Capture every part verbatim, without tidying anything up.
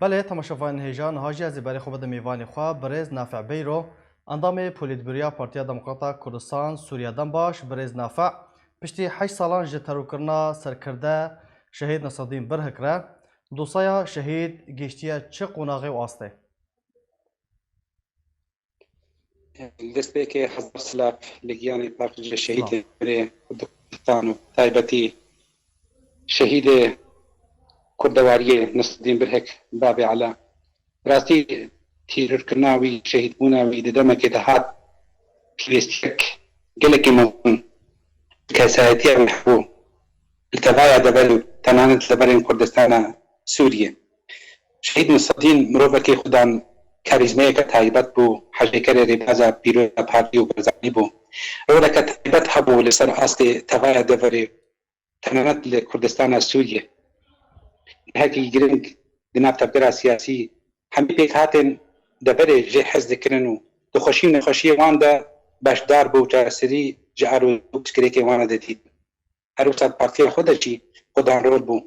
Belê, temaşevanên hêja, niha jî ez ê berê xwe bidim mêvanê xwe, birêz Nafi Beyro, endamê Polîtbûroya Partiya Demokrata Kurdistan Sûriya Dembaş. Birêz Nafi, piştî heşt salan ji terorkirina serkirde şehîd Nesedîn Birhik re, dosyeya şehîd gihiştiye çi qonaxê û astê? Li destpêkê hezar silav li giyanê paqijê şehîdê Kurê Kurdistan û taybetî şehîdê kurdewariyê Nesedîn Birhik, Bavê Ela. Bi rastî tîrorkirina wî, şehîdbûna wî di demekê de hat pîvêstiyek gelekî mezin kesayetiya wî hebû li tevaya dever û tenanet li deverên Kurdistana Sûriyê. Şehîd Nesedîn mirovekî xudan karîzmeyeke taybet bû, hejêkerê rêbaza pîroza Partî û Barzanî bû. Roleke taybet hebû li ser astê tevaya deverê, tenanet li Kurdistana Sûriyê. Cihekî giring di nav tevgera siyasî, hemî pêkhatên deverê jê hez dikirin û di xweşî û nexweşiyê wan de beşdar bû û çareserî ji arode û pirsgirêkê wan re didît. Her wisa partiya xwe de jî xudan rol bû.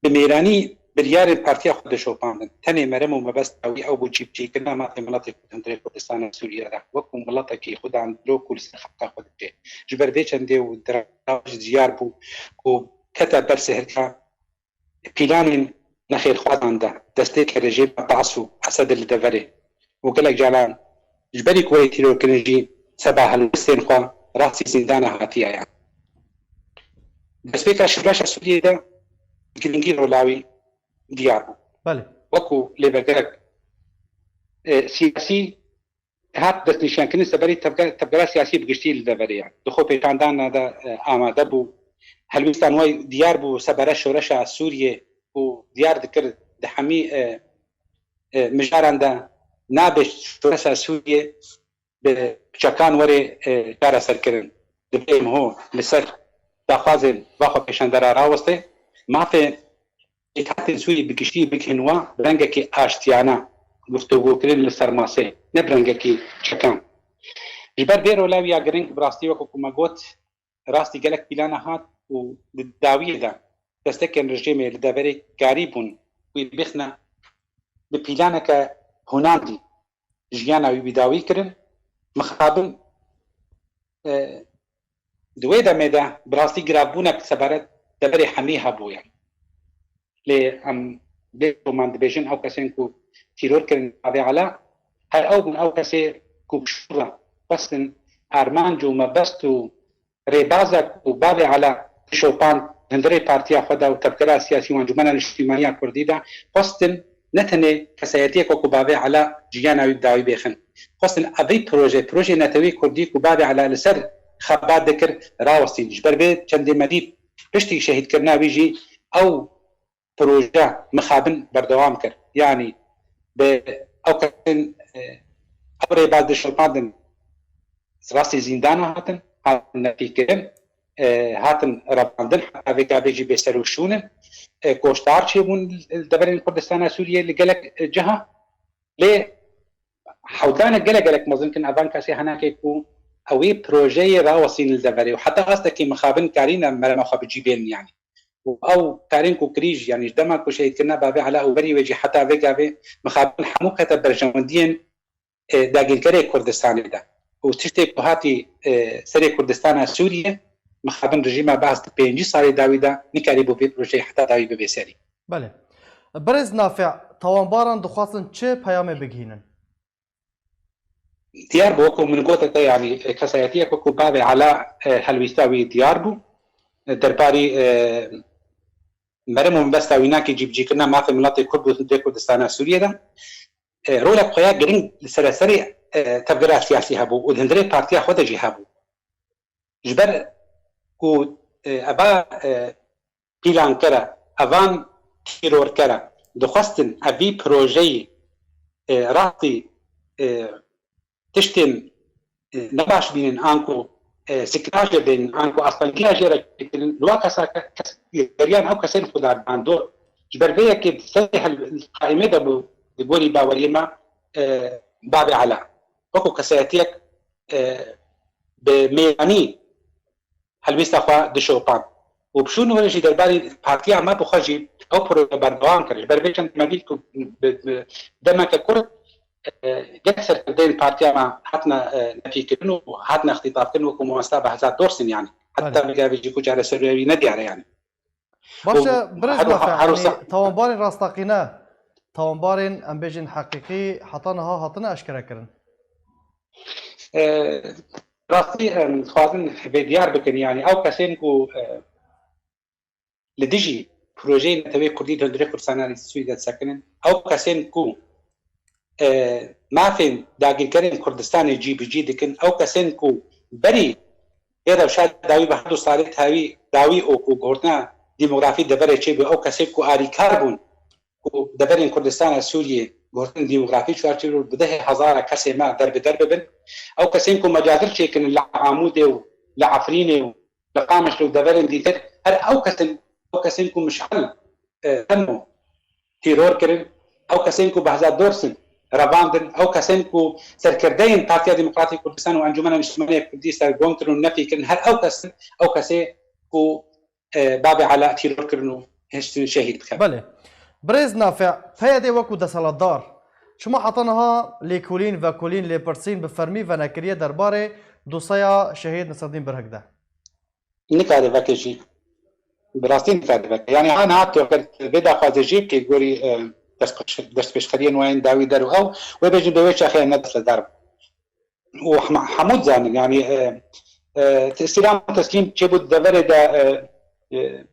Bi mêranî biryarên partiya xwe dişopandin. Tenê merem û mebesta wî ew bû cîbicîkirina mafê miletê Kurd hundirê Kurdistana Sûriye de, wekû miletekî xudan dilo ku li ser xelka xwe dibêje. Ji ber vê çendê û dirava jî diyar bû ku kete ber sihirka pîlanên nexêrxwazan de, destpêkê rejîma Baas û Esed li deverê û gelek caran ji berî ku wê tîrorkirin jî seba helwestên xwe rastî zîndana hatiye yan. Destpêka şoreşa Sûriyê de giringî rola wî diyar bû. Belê. Wekû lêbergerek, e, siyasî hat destnîşankirin seberî tevge-, tevgera siyasî bi giştî li deverê ye. Di xwe pêşandana de, e, amade bû. Helwîstan wê diyar bû sebere şoreşa Sûriyê û diyar dikir di hemî, e, e, mijaran de nabe şoreşa Sûriyê bi çekan were, e, çareserkirin. Divê em ho li ser daxwazên va xwepêşandera rawestê, mafê pêkhatên Sûrî bi giştî bigihin wa bi rengekî aştiyane guftûgokirin li ser masê, ne bi rengekî çekan. Ji ber vê rola wî ya giring, bi rastî wekî ku me got, rastî gelek pîlana hat û di dawiyê de destekên rejîmê li deverê karîbûn wî bixine bi pîlaneke hunandî jiyana wî bi dawî kirin. Mixabin, e, di wê demê de bi rastî giravbûnek sebaret deverê hemî hebûye. Lê em bê ku man dibêjin ew kesên ku tîror kirin Bavê Ela, her ew bûn ew kesê ku bi şûr re xwestin armanc û mebest û rêbaza ku Bavê Ela dişopand hundirê partiya xwe de û tevgera siyasî û Encûmena Niştimaniya Kurdî de xwestin ne tenê kesayetiyek wekû Bavê Ela jiyana wî bi dawî bêxin. Xwestin evî proje, projeyê netewî kurdî ku Bavê Ela li ser xebat dikir, rawestîn. Ji ber vê çendê me dît piştî şehîdkirina wî jî ew proje mixabin berdewam kir. Yanî bi ew kesên, e, ew rêbaz dişopandin, rastî zîndana hatin, hatin nefîkirin, e, hatin revandin, heta vê gavê jî bêser û şûn in. E, koştar çêbûn li deverên Kurdistana Sûriyê li gelek, e, ciha. Lê hewdanek gelek gelek mezin kin evan kesê henekê ku ew ê projeyê rawestîn li deverê û heta astekî mixabin karîne merema xwe bi cî bênin yanî. Û ew karên ku kirî jî, yanî ji dema ku şehîdkirina Bavê Ela û berî wê jî heta vê gavê mixabin hemû kete berjewendiyên, e, dagîrkerê Kurdistanê de. Û tiştê ku hatî, e, serê Kurdistana Sûriyê, mixabin rejîma Baas di pêncî salê dawî de nikarîbû vê projeyê heta dawî bibe serî. Belê. Birêz Nafi, tawanbaran dixwazin çi peyamê bigihînin? Diyar bû, wekû min gote te, yanî, e, kesayetiyek wekû Bavê Ela, e, helwîsta wî diyar bû. E, derbarî, e, merem û mebesta wî nakê cîbicîkirina mafê miletê Kurd û dê Kurdistana Sûriyê de, e, rolek xwe ya giring li sereserê, e, tevgera siyasî hebû û di hundirê partiya xwe de jî hebû. Ji ber ku, e, eva, e, pîlankere, evan tîrorkere dixwestin evî projeyî, e, rastî, e, tiştên, e, nebaş bînin, anku, e, sîknaje bênin, anku astengiya jê re çêkirin, li wa kesa ke-, kes-, geriyan ew kesên xwe da bandor. Ji ber vê yekê di serê hel-, qaîmê de bû, di gorî baweriyê me, e, Bavê Ela. Wekû kesayetiyek, e, bi mêranî helwêsta xwe dişopand. û bi şûn were jî derbarî partiya me bi xwe jî ew proje berdewam kir. Ji ber vê çend demekî ku bi, bi demeke kurt, e, gelek serkirdeyên partiya me hatine, e, nefîkirin û hatine îxtîtafkirin wekû mamosta Behzat Dorsin, yanî. Heta Belê. vê gavê jî ku çareserî wî nediyar e, yanî. Baş e, Û birêz her wiha, Nafe, her yanî wiha tawanbarên rastaqîne, tawanbarên, em bêjin, heqîqî heta niha hatine eşkerekirin? E, rastî, em, dixwazin vê diyar bikin, yanî ew kesên ku, e, li dijî projeyên Neteweyê Kurdî di hundirê Kurdistanê Sûriyê de disekinin, ew kesên ku, e, mafên dagirkerên Kurdistanê cîbicî dikin, ew kesên ku berî vê rewşa dawî bi her du salê dawî, dawî û ku guhurtina demografî deverê çêbû, ew kesên ku alîkar bûn ku deverên Kurdistana Sûriyê guhurtin demografî çarçêvê û bi dehê hezara kesê me derbider bibin. Ew kesên ku mecazir çêkirin li Amûdê û li Efrînê û li Qamişlo û deverên dîtir, her ew kesin, ew kesên ku mişal, e, heno tîror kirin, ew kesên ku Behzat Dorsin revandin, ew kesên ku serkirdeyên Partiya Demokratîk Kurdistan û Encûmena Niştimanê Kurdî sergon kirin û nefî kirin, her ew kesin, ew kesê ku e, Babê Ela tîror kirin û hiştin şehîd bike. Belê. Birêz Nafe, P Y D wekû desthilatdar, çima heta niha lêkolîn, vekolîn, lêpirsîn bi fermî venekiriye derbarê dosyeya Şehîd Nesreddîn Birhik de? Nikare veke jî. Bi rastî nikare veke. Yanî ha niha tu eger vê daxwazê jî ki gorî, e, destpêş-, destpêşxeriyên wayên dawî der û ew, wê bêjin bi wê çaxê ne desthilatdar bû. û hema-, hemû dizanin, yanî, e, e, îstîlam û teslîm çêbû di deverê de, e, e,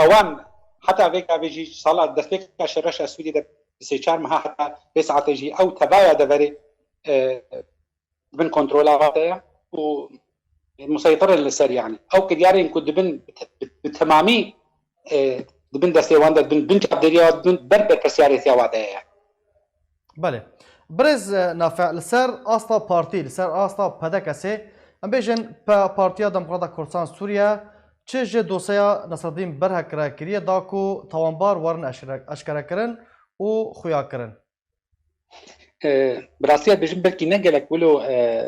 ewan heta vê gavê jî sala destpêka şerreşa Sûriyê de sê çar meha heta vê saetê jî ew tevaya deverê, e, di bin kontrola wan de ye û museytir in li ser, yanî ew kiryarên ku dibin bi te-, bi, bi temamî, e, di bin destê wan de, di bin, bin çavdêriya wan, di bin ber berpirsiyarêtiya wan de ye. Belê. Birêz, e, Nafe, li ser asta partî, li ser asta P D K S'ê, em bêjin pe-, Partiya Demokrata Kurdistan Sûriye çi ji dosyeya Nesreddîn Berhek re kiriye da ku tawanbar werin eşkere-, eşkerekirin û xuyakirin? E, bi rastî ez bêjim belkî ne gelek wilo, e,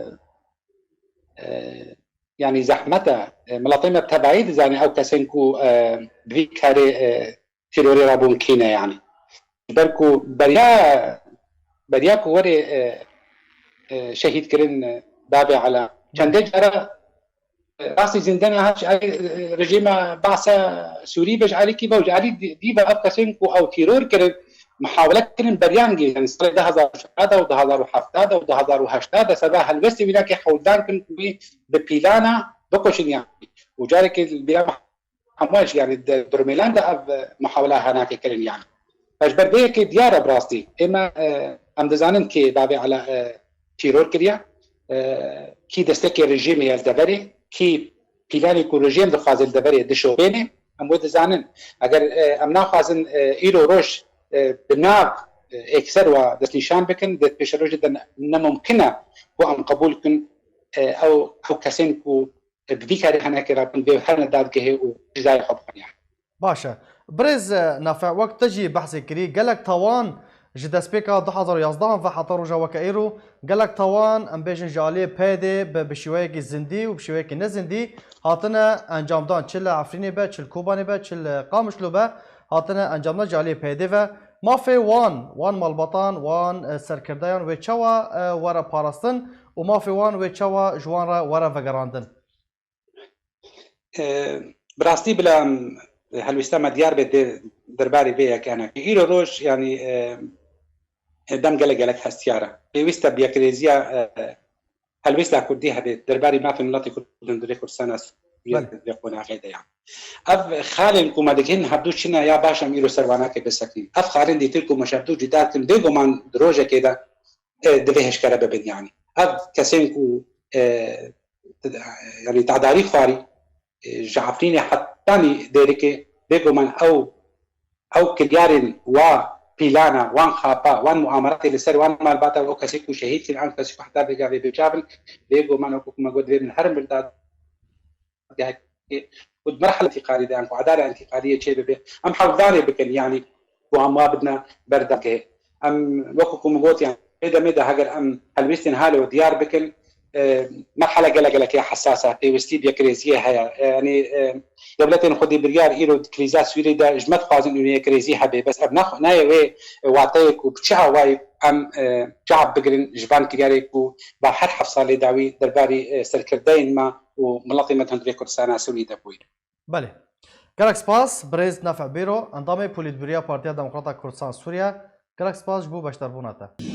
e, yanî zehmet e. E, miletê me tevayî dizane ew kesên ku, e, bi vî karê, e, terorê re bûn kî ne, yanî. Ji ber ku beriya, beriya ku were, e, e, şehîd kirin, e, Babê Ela. Çendê cara, e, rastî zindana ha ji alî, e, rejîma Basa Sûrî be, ji alî kî be, ji alî dî-, dî be ev kesên ku ew teror kirin, muhawele kirin beriyan gihînin. Salê du hazar û şeş de û du hazar û heft de û du hazar û heşt de seba helwestê wî nake hewldan kirin ku wî bi pîlana bikuşin, yanî. Û carekê li bîra me hemû jî, yanî di durmêlan de ev, e, muhawela hanake kirin, yanî. Ji ber vê yekê diyar e bi rastî. Ême, e, em dizanin kê Babê Ela, e, tîror kiriye, e, kî destekê rejîmê ye li deverê, kî pîlanê ku rejîm dixwaze li deverê dişopêne, em wê dizanin. Eger, e, em naxwazin, e, îro roj, e, bi nav, e, êkser wa destnîşan bikin, di pêşerojê de ne, ne mumkin e ku em qebûl kin, e, ew, ew kesên ku bi vî karê henekê re bin vê herne dadgehê û cezayê xwe bixwin. Baş e. Birêz, e, Nafe, wek te jî behsê kirî, gelek tawan ji destpêka du hazar û yazdeh ve heta roja weke îro, gelek tawan, em bêjin, ji aliyê P Y D'ê bi, bi şêweyekî zindî û bi şêweyekî nezindî hatine encamdan. Çi li Efrînê be, çi li Kobanê be, çi li Qamişlo be, hatine encamdan ji aliyê P Y D'ê ve. Mafê wan, wan malbatan, wan, e, serkirdeyan wê çawa, e, were parastin û mafê wan wê çawa ji wan re were vegerandin? E, bi rastî bila em, helwîsta me diyar be dê derbarê vê yekê hene. Îro roj, yanî, e, e, dem gelek gelek hestiyar e. Pêwîst e bi yekrêziya, e, helwîsta Kurdî hebe derbarê mafê miletê Kurd di hundirê Kurdistana Sûriyê Belê. Vê qonaxê de ya. Ev xalên ku me digihîn hevdû çi ne ya baş em îro ser wan nake bisekîn. Ev xalên dîtir ku me ji hevdû cuda dikin, bêguman di rojekê de, e, divê eşkere bibin, yanî. Ev kesên ku, e, yanî tedarî xwarî, e, ji Efrînê hetanî Dêrikê, bêguman ew, ew kiryarên wa pîlana, wan xapa, wan muameratê li ser wan malbata, ew kesê ku şehîd kirin, ew kesê ku heta vê gavê bêçav in, bêguman wekû ku me got, divê bin herin birda û di merhela întîqalî de, em ku edara întîqaliyê çê bibe, em hewldanê bikin, yanî ku em wa bidine ber dadgehê. Em, wekû ku min got, yanî vê demê de heger em helwîstên halo diyar bikin, e, merhele gelek gelekê hesas e, pêwistî bi yekrêziyê heye. E, yanî, e, dewletên xwedî biryar îro di krîza Sûriyê de ji me dixwazin û yekrêzî hebe. Bes ev ne, nayê wê wateyê ku bi çi awayî em, e, cihab bigirin ji van kiryarê ku ba her heft salê dawî derbarî, e, serkirdeyên me û miletê me di hundirê Kurdistana Sûriyê de bûyî. Belê. Gelek spas, birêz Nafi Bêro, endamê Polîtbûroya Partiya Demokrata Kurdistan Sûriye. Gelek spas ji bo beşdarbûna te.